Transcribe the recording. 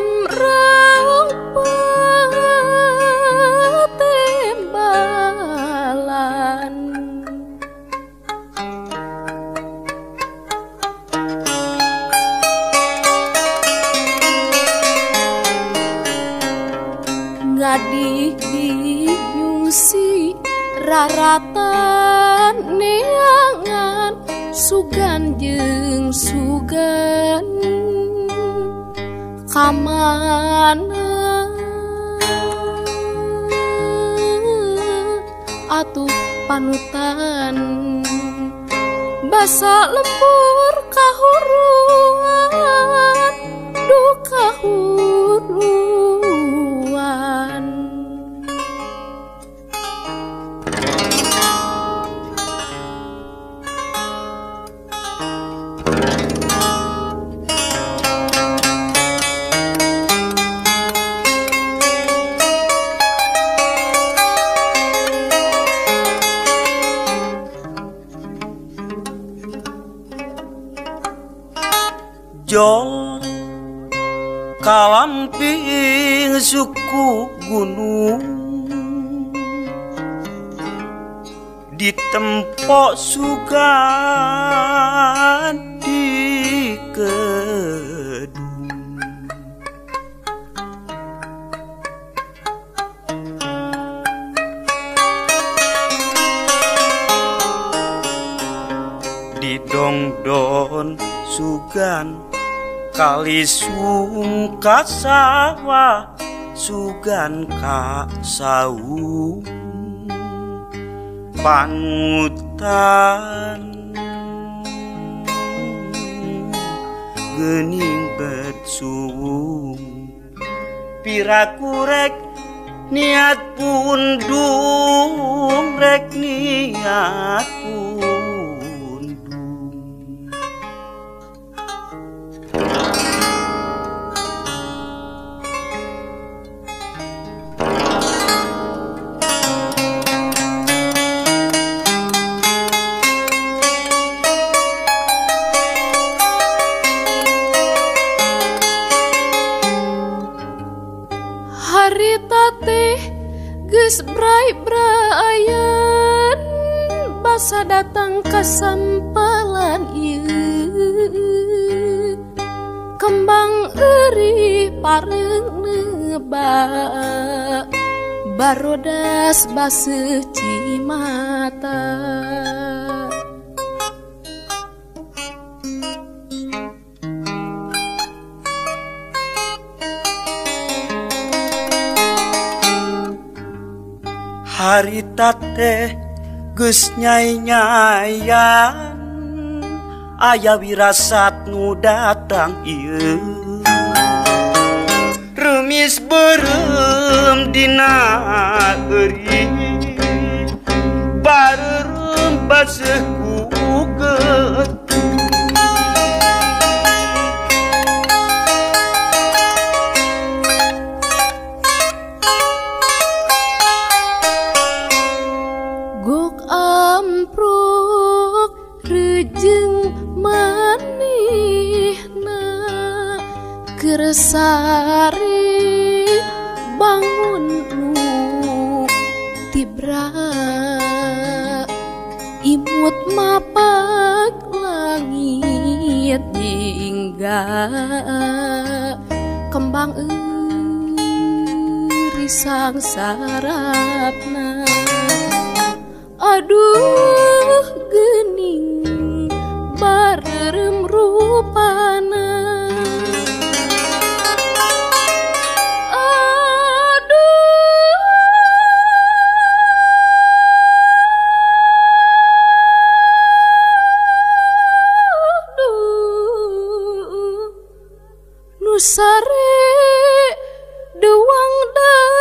Amrang patembalan ngadih nyungsi raratan neangan sugan jeung sugan kamana atuh panutan basa lembur kahuruan duh kahuruan. Jol kalamping suku gunung ditempok sugan di kedung di dongdon sugan kali sungka sawah sugan ka saung panutan geuning betsuung piraku rek niat pundung rek niat pundung. Harita teh geus bray-brayan basa datang ka sampalan ieu kembang eurih pareung neba barodas baseuh cimata. Harita teh geus nyai-nyayan aya wirasat nu datang ieu reumis beureum dina eurih bareureum baseuh ku getih. Gok ampruk rejeng manihna kersari bangun nu tibra imut mapak langit hingga kembang erisang sarapna. Aduh geuning bareureum rupana. Aduh duh nu sare deuang deui.